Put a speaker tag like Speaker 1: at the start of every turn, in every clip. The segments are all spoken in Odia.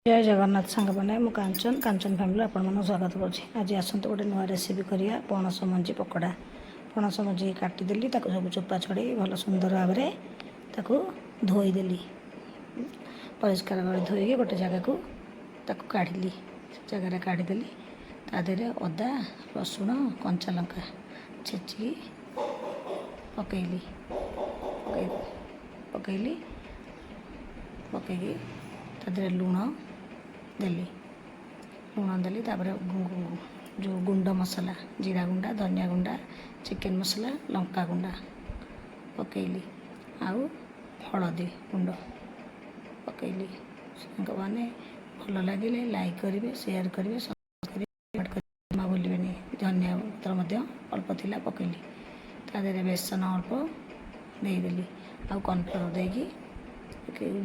Speaker 1: ଜୟ ଜଗନ୍ନାଥ ସାଙ୍ଗମାନେ, ମୁଁ କାଞ୍ଚନ, କାଞ୍ଚନ ଫ୍ୟାମିଲି ଆପଣମାନଙ୍କୁ ସ୍ୱାଗତ କରୁଛି। ଆଜି ଆସନ୍ତୁ ଗୋଟେ ନୂଆ ରେସିପି କରିବା, ପଣସ ମଞ୍ଜି ପକୋଡ଼ା। ପଣସ ମଞ୍ଜି କାଟିଦେଲି, ତାକୁ ସବୁ ଚୋପା ଛଡ଼େଇ ଭଲ ସୁନ୍ଦର ଭାବରେ ତାକୁ ଧୋଇଦେଲି। ପରିଷ୍କାର ଭାବରେ ଧୋଇକି ଗୋଟେ ଜାଗାକୁ ତାକୁ କାଢ଼ିଲି। ସେ ଜାଗାରେ କାଢ଼ିଦେଲି। ତା ଦେହରେ ଅଦା, ରସୁଣ, କଞ୍ଚା ଲଙ୍କା ଛେଚିକି ପକେଇଲି। ପକେଇଲି, ପକେଇକି ତା ଦେହରେ ଲୁଣ ଦେଲି। ଲୁଣ ଦେଲି। ତାପରେ ଯେଉଁ ଗୁଣ୍ଡ ମସଲା, ଜିରା ଗୁଣ୍ଡ, ଧନିଆ ଗୁଣ୍ଡ, ଚିକେନ୍ ମସଲା, ଲଙ୍କା ଗୁଣ୍ଡ ପକେଇଲି ଆଉ ହଳଦୀ ଗୁଣ୍ଡ ପକେଇଲି। ସାଙ୍ଗମାନେ, ଭଲ ଲାଗିଲେ ଲାଇକ୍ କରିବେ, ସେୟାର କରିବେ, ସବସ୍କ୍ରାଇବ୍ କରିବେ, ଜମା ଭୁଲିବେନି। ଧନିଆ ପତ୍ର ମଧ୍ୟ ଅଳ୍ପ ଥିଲା, ପକେଇଲି। ତା ଦେହରେ ବେସନ ଅଳ୍ପ ଦେଇଦେଲି ଆଉ କର୍ଣ୍ଣଫ୍ଲୋର୍ ଦେଇକି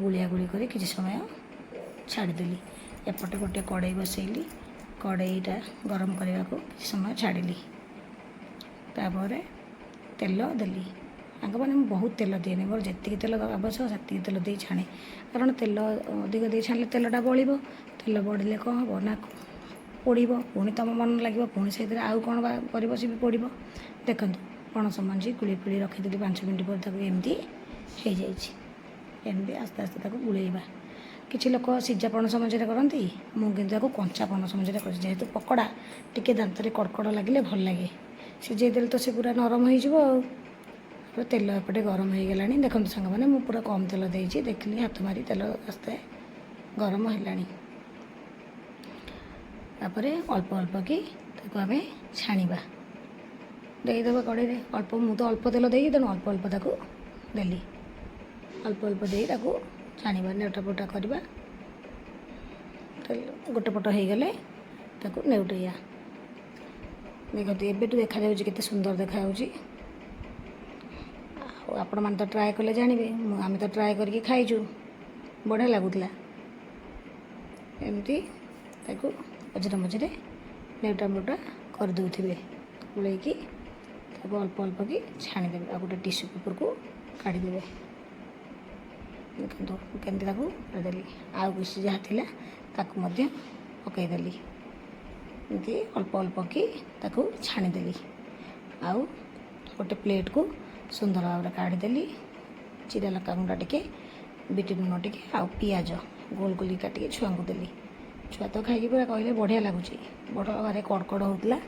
Speaker 1: ଗୁଳିଆ ଗୁଳି କରି କିଛି ସମୟ ଛାଡ଼ିଦେଲି। ଏପଟେ ଗୋଟେ କଡ଼େଇ ବସେଇଲି। କଡ଼େଇଟା ଗରମ କରିବାକୁ କିଛି ସମୟ ଛାଡ଼ିଲି। ତାପରେ ତେଲ ଦେଲି। ସାଙ୍ଗମାନେ, ମୁଁ ବହୁତ ତେଲ ଦିଏନି। ମୋର ଯେତିକି ତେଲ ଆବଶ୍ୟକ, ସେତିକି ତେଲ ଦେଇ ଛାଣେ। କାରଣ ତେଲ ଅଧିକ ଦେଇ ଛାଣିଲେ ତେଲଟା ବଳିବ। ତେଲ ବଳିଲେ କ'ଣ ହେବ ନା ପୋଡ଼ିବ। ପୁଣି ତୁମ ମନ ଲାଗିବ, ପୁଣି ସେଇଥିରେ ଆଉ କ'ଣ ବା କରିବ, ସେ ବି ପୋଡ଼ିବ। ଦେଖନ୍ତୁ, ପଣସ ମଞ୍ଜି ଗୁଳି ଫୁଳି ରଖିଦେଲି। 5 ମିନିଟ୍ ପରେ ତାକୁ ଏମିତି ହେଇଯାଇଛି। ଏମିତି ଆସ୍ତେ ଆସ୍ତେ ତାକୁ ଗୁଳେଇବା। କିଛି ଲୋକ ସିଝା ପଣସ ମଞ୍ଜିରେ କରନ୍ତି, ମୁଁ କିନ୍ତୁ ତାକୁ କଞ୍ଚା ପଣସ ମଞ୍ଜିରେ କରିଛି। ଯେହେତୁ ପକୋଡ଼ା, ଟିକେ ଦାନ୍ତରେ କଡ଼କଡ଼ ଲାଗିଲେ ଭଲ ଲାଗେ। ସିଝେଇ ଦେଲେ ତ ସେ ପୁରା ନରମ ହେଇଯିବ। ଆଉ ତାପରେ ତେଲ ଏପଟେ ଗରମ ହେଇଗଲାଣି। ଦେଖନ୍ତୁ ସାଙ୍ଗମାନେ, ମୁଁ ପୁରା କମ୍ ତେଲ ଦେଇଛି। ଦେଖିଲି ହାତ ମାରି, ତେଲ ଆସ୍ତେ ଗରମ ହେଲାଣି। ତାପରେ ଅଳ୍ପ ଅଳ୍ପ କି ତାକୁ ଆମେ ଛାଣିବା। ଦେଇଦେବା କଡ଼େଇରେ ଅଳ୍ପ। ମୁଁ ତ ଅଳ୍ପ ତେଲ ଦେଇଛି, ତେଣୁ ଅଳ୍ପ ଅଳ୍ପ ତାକୁ ଦେଲି। ଅଳ୍ପ ଅଳ୍ପ ଦେଇ ତାକୁ ଛାଣିବା, ନେଉଟା ପୋଟା କରିବା। ତେଲ ଗୋଟେ ପଟ ହେଇଗଲେ ତାକୁ ନେଉଟେଇବା। ଦେଖନ୍ତୁ, ଏବେଠୁ ଦେଖାଯାଉଛି କେତେ ସୁନ୍ଦର ଦେଖାଯାଉଛି। ଆଉ ଆପଣମାନେ ତ ଟ୍ରାଏ କଲେ ଜାଣିବେ। ଆମେ ତ ଟ୍ରାଏ କରିକି ଖାଇଛୁ, ବଢ଼ିଆ ଲାଗୁଥିଲା। ଏମିତି ତାକୁ ମଝିରେ ମଝିରେ ନେଉଟା ମୋଟା କରିଦେଉଥିବେ। ଗୋଳେଇକି ତାକୁ ଅଳ୍ପ ଅଳ୍ପ କି ଛାଣିଦେବେ ଆଉ ଗୋଟେ ଟିସୁ ପେପରକୁ କାଢ଼ିଦେବେ। ଦେଖନ୍ତୁ, କେମିତି ତାକୁ କାଢ଼ିଦେଲି। ଆଉ କିଛି ଯାହା ଥିଲା, ତାକୁ ମଧ୍ୟ ପକାଇଦେଲି। ଏମିତି ଅଳ୍ପ ଅଳ୍ପ କି ତାକୁ ଛାଣିଦେଲି ଆଉ ଗୋଟେ ପ୍ଲେଟ୍କୁ ସୁନ୍ଦର ଭାବରେ କାଢ଼ିଦେଲି। ଜିରା ଲଙ୍କା ଗୁଣ୍ଡ ଟିକେ, ବିଟି ଲୁଣ ଟିକେ ଆଉ ପିଆଜ ଗୋଲ ଗୋଲି କାଟିକି ଛୁଆଙ୍କୁ ଦେଲି। ଛୁଆ ତ ଖାଇକି ପୁରା କହିଲେ ବଢ଼ିଆ ଲାଗୁଛି। ବଡ଼ ଭାରି କଡ଼କଡ଼ ହେଉଥିଲା।